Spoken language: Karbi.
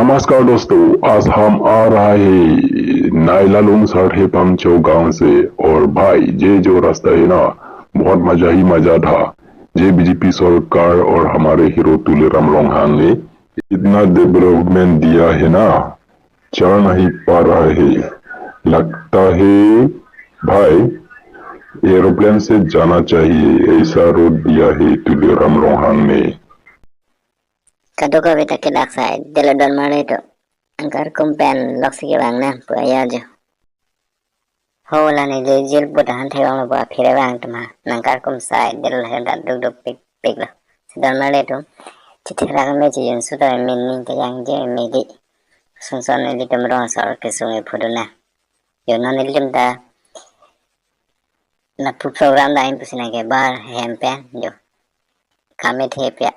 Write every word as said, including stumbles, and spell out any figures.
नमस्कार दोस्तों, आज हम आ रहा है नाइलालुंग साठे पांचो गांव से। और भाई, ये जो रास्ता है ना, बहुत मजा ही मजा था। ये बीजेपी सरकार और हमारे हीरो तुलीराम रोंगहांग ने इतना डेवलपमेंट दिया है ना, चल नहीं पा रहा है। लगता है भाई, एरोप्लेन से जाना चाहिए, ऐसा रोड दिया है तुलीराम रोंगहांग ने। Kadokave ta kedak sai, delo don mare to. Nangkarkum pen loksi kevang nang pu aja jo. Ho la ne je jil put han thevang lo ba phire vang tuma. Nangkarkum sai, delo la ta duk duk pik pik lo. Si don mare to. Chitherak me chi yun su ta min ning ta yang je me di. Sungson ilitum rong asor kesung e phudu na. Yo non ilitum ta lapu program da in pusi nangkebar hem pen jo. Kame the pia